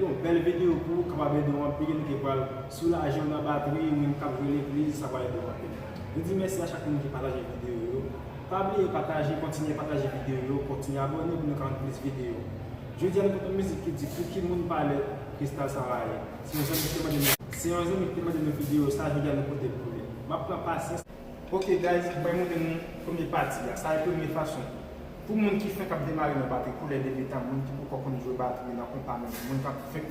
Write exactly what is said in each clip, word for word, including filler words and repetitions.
Yon bèl videyo pou ou, kapab ede w anpil, ke pral soulaje w nan batri, moun k ap jwe legliz, sa pral ede w anpil. Nou di mèsi a chak moun ki pataje videyo yo. Pa bliye pataje, kontinye pataje videyo yo, kontinye abòne pou nou ka jwenn plis videyo. Jodi a nou pote yon mizik ki di pou ki moun pa lèd, Kristal Savaye. Se yon zanmi ki te mande nou, se yon zanmi ki te mande nou videyo sa, jodi a nou pote l pou li. M ap pran pasyans. Ok guys, mwen montre nou premye pati a. Sa e premye fason. Pou moun ki fenk ap demare nan batri, koulè de meta, moun ki poko konn jwe batri nan konpa menm, moun k ap fenk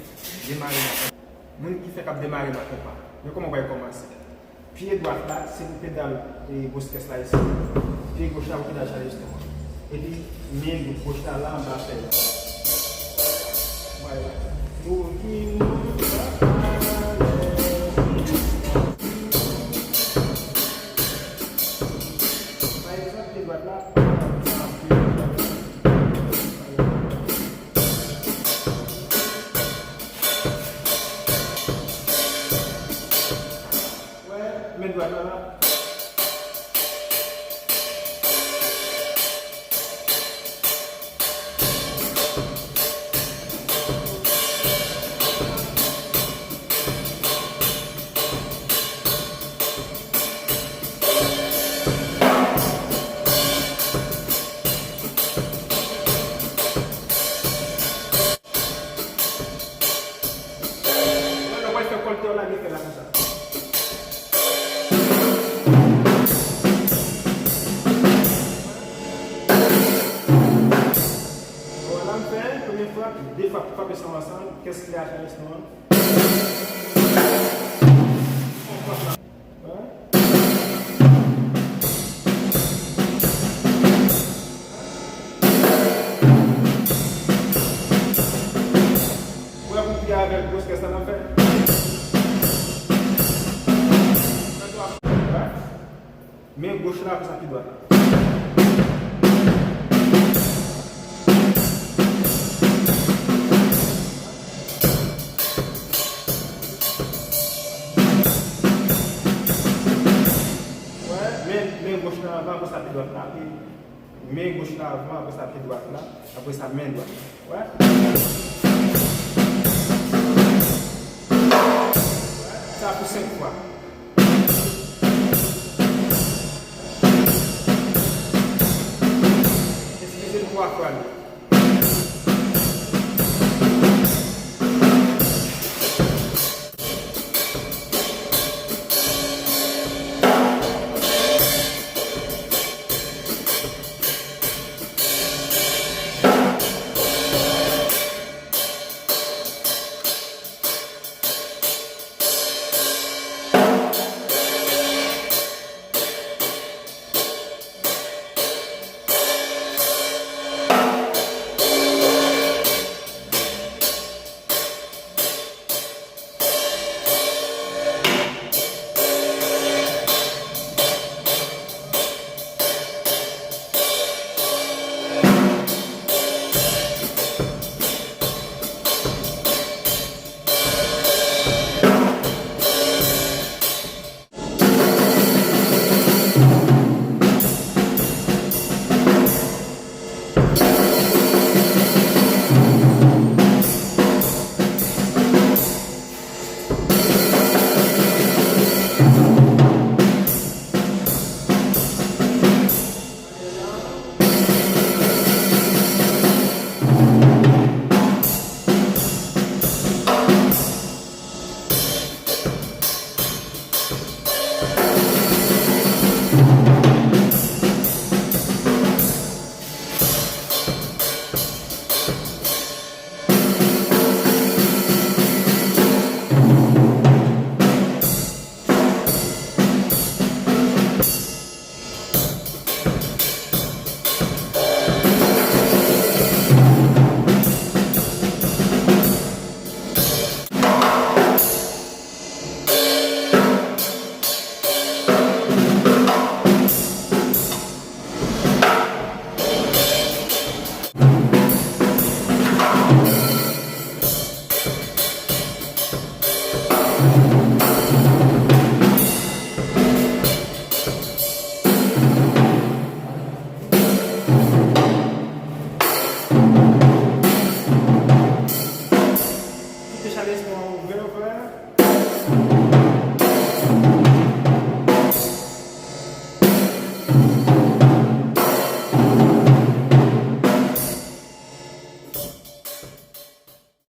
demare nan konpa, moun ki fenk ap demare nan konpa. Men kòman w pral kòmanse? Pye dwat la, se pou pedal, e, gwo kès la isi. Pye goch la pou pedal chajiston an. Epi, men goch la, la anba fèy la. Vwala. Pou ki moun pa pale. Pa egzanp, pye dwat la, wè, men dwat la la. Lè w pral fè kòlte w la, gen fè la konsa. Bon, la m fè, premye frap, de frap, frape sa ansanm, kès ki ajan nou an. Hein? Wè pou pye avèk gwo kès la n ap fè. Men goch la, apre sa pye dwat la. Wè, men, men goch la anvan, apre sa pye dwat la. Men goch la anvan, apre sa pye dwat la, apre sa men dwat la. Wè.